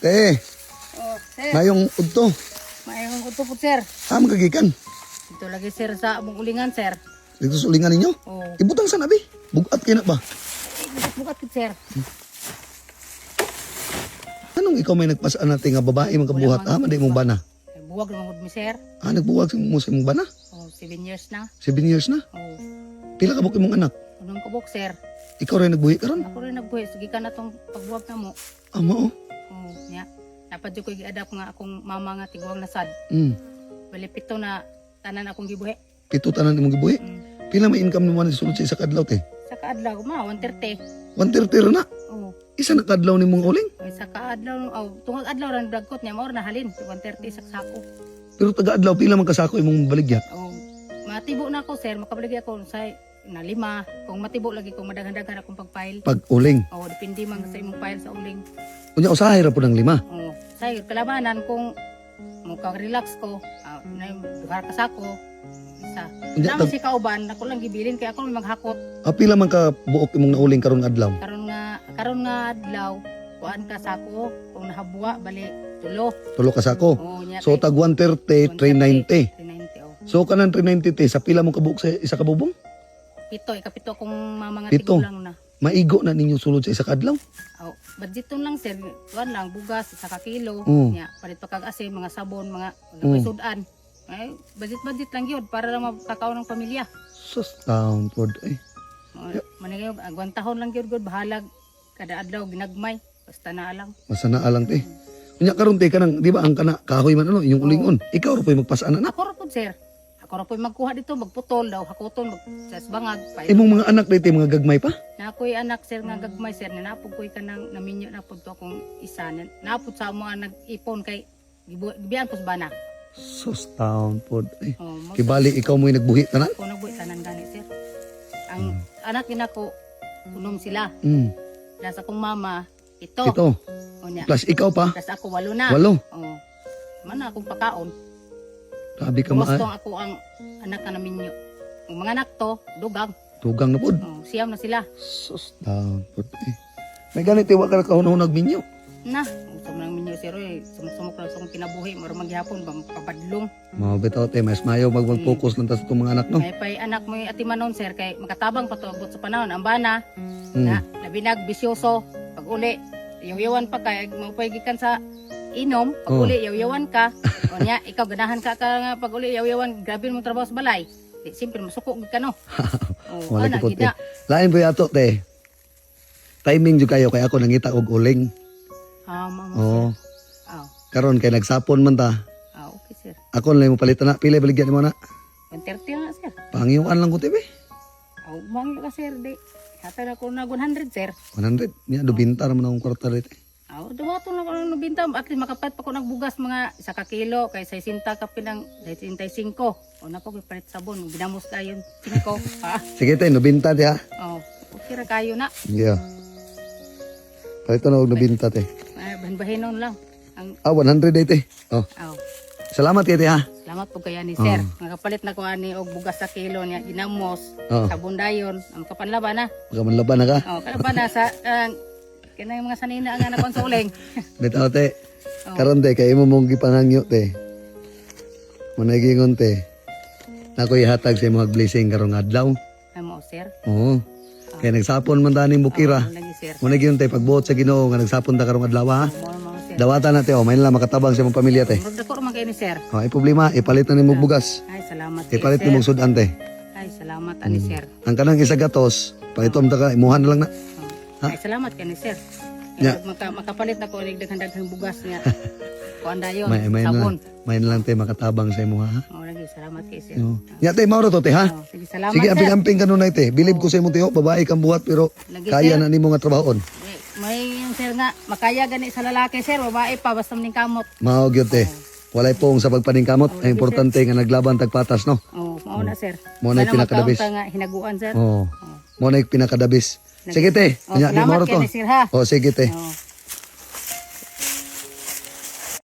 Te, Oh, sir. mayong udto. Mayong udto po, sir. Ah, magagikan. Dito lagi, sir, sa among ulingan, sir. Dito sa ulingan ninyo. Oh. Ibutang sa nabi. Bugat kayo na ba? Eh, bukat-bukat gid, sir. Anong ikaw may nagpasaan natin nga babae man kabuhat? Ah, maday mong bana. Ay, buwag naman gud mi, sir. Ah, nagbuwag mo sa imong bana. Oh, 7 years na. 7 years na. Oh, Pila ka buok imong anak? unang kabok, sir. Ikaw rin nagbuhi karon? Ako rin nagbuhi. Sige ka na tong pagbuwag na mo. Ah, mao. Oh, nya. Dapat jud ko gi-adapt nga akong mama nga tiguang nasad. Bali pito na tanan akong gibuhi. Pito tanan imong gibuhi. Pila may income nimo ni sulod sa isa ka adlaw, te? Sa kaadlaw ma 130. 130 ra na. Oh, Isa na kadlaw nimong uling. ay, sa kaadlaw, oh, tungag adlaw ran dagkot niya mao ra na halin 130 sa sako. Pero taga adlaw pila man kasako imong baligya? Oh, matibo na ako, sir, makabaligi ako sa na lima. Kung matibo lagi kung madaghan-daghan akong pagpile. Pag uling. Oh, depende man sa imong file sa uling. Unya usahay ra pud ang lima. Oh, say kalamanan kung mo ka relax ko, ah, na duha ka sako. Isa. Unya Namo tag si kauban, ako lang gibilin kay ako may maghakot. ah, pila man ka buok imong nauling karon adlaw? Karon nga adlaw, kuan ka sako kung nahabuwa bali tulo. Tulo ka sako. Oh, nya So kay tag 130, 390. 390, oh. So kanang 390, te, sa pila mo kabuok sa isa ka bubong? Pito, ikapito akong mama nga Pito. tigulang na. Maigo na ninyo sulod sa isa ka adlaw. Oh, budgeton lang, sir, kuan lang bugas isa ka kilo, nya palit pa kag asin, mga sabon, mga mm. Sudan. Ay, budget budget lang yun para lang makakaon ng pamilya. Sus, taon pod eh. Oh, managayo, agwantahon lang gyud gud bahalag kada adlaw ginagmay basta na lang. Basta na alang, te. Unya karon, te, kanang di ba ang kana kahoy man ano inyong ulingon. Ikaw ra po'y magpasaan na. Ako ra pud, sir. Ako ra pud magkuha dito, magputol daw, hakuton mag sa bangag. Pa. Imong mga anak dito mga gagmay pa. Na ako'y anak, sir, nga gagmay, sir, nanapog ko'y kanang naminyo na pud to akong isa. Napod sa amo ang nag-ipon kay gibian ko sa bana. Sus, taon pod eh. Oh, mag Kibali ikaw mo'y nagbuhi tanan. ko nagbuhi tanan gani, sir. Ang anak ginako unom sila. Plus akong mama ito. Ito. O nya. Plus ikaw pa. Plus ako walo na. Walo. Oh. Man akong pakaon. Grabe ka Gusto maa. ako ang anak na naminyo. Ang mga anak to, dugang. Tugang na pod. Oh, siyam na sila. Sus, taon pod eh. May ganit wa ka kahunahunag minyo. Na, gusto mo ng minyo, sir, eh. Sumsumok lang sa akong kinabuhi. Maro maghihapon, ba, papadlong. Mao bitaw, te, mas mayo mag-focus lang ta sa itong mga anak, no. Kay pa'y anak mo yung atimanon, sir, kay makatabang pa to abot sa panahon. Ang bana, na, labinag, bisyoso, pag uli, yaw-yawan pa kay, maupay gikan sa inom, pag uli, yaw-yawan ka. O niya, ikaw, ganahan ka ka nga, pag uli, yaw-yawan, grabe mo trabaho sa balay. Di, siyempre, masuko gid ka, no? O, Wala ana, gipot, te. gida. Lain po yato, te. Timing jud kayo kay ako nangita og uling. Ah, mama, Oo. sir. Ah, Karon kay nagsapon man ta. ah, okay, sir. Ako lang mo palitan na. Pila baligyan mo na? 130 nga, sir. Pangyuan lang ko, te, be. Oh, mangyo ka, sir, di. Hatag ako na 100, sir. 100. Niya, 90 naman akong kwarta rito. Aw, duwaton lang ko ng 90. At least makapat pa ko nagbugas mga isa ka kilo kay 60 ka pinang 65. O na ko gipalit sabon, ginamos kayon 5. Ah, Sige, te, 90 te ha. oh, okay ra kayo na. Sige. Oh. Palito na og 90, te. Ay, bahin-bahinon lang. Ang Ah, 100 day, te. Oh. aw, Salamat te ha. Salamat po kaya ni sir. Nakapalit na ko ani og bugas sa kilo niya ginamos, sabon dayon, ang kapanlaban na. Baka manlaban na ka. Oh, kalaban na sa kanang mga sanina nga na sa uling. Bitaw, te. Oh. Karon, te, kay imo mong gipangangyo, te. Managingon, te. Nako ihatag sa imong blessing karong adlaw. Ay mo, sir. Oo. Kay nagsapon man ta ning bukira. Oh, lagi, sir. Managingon, te, pagbuot sa Ginoo nga nagsapon ta karong adlaw ha. Mo mo, sir. Dawatan na, te, oh, may lang makatabang sa imong pamilya, te. Murag dako ra man kayo ni sir. Oh, ay problema, ipalit na nimo bugas. Ay, salamat kay Ipalit sir. nimo sudan, te. Ay, salamat ani sir. Ang kanang isa gatos, palitom ta ka, imuhan na lang na. Oh. Ay, salamat kay ni sir. Ya. Yeah. Makapalit na ko og daghan-daghang bugas nga. Kuan dayon, May na, sabon. may na lang, te, makatabang sa imo ha. Oh, lagi salamat kay sir. Oo. Nya, te, mauro to, te ha. Oh, sige, salamat, Sige, sir. amping-amping ka nunay, te. Bilib ko sa imong tiyo, babae kang buhat pero Lagi, kaya sir. na nimo nga trabahoon. May yung sir nga makaya gani sa lalaki, sir, babae pa basta ning kamot. Mao gyud, te. Walay pong sa pagpaningkamot, ang importante nga naglaban tag patas, no. Oh, mao na, sir. Mao na yung Sana pinakadabis. magkaon ta nga hinaguan, sir. Oo. Mao na yung pinakadabis. Sige, te. Oh, Nya, di salamat mauro kay to. ni sir ha. Oh, sige, te. Oh.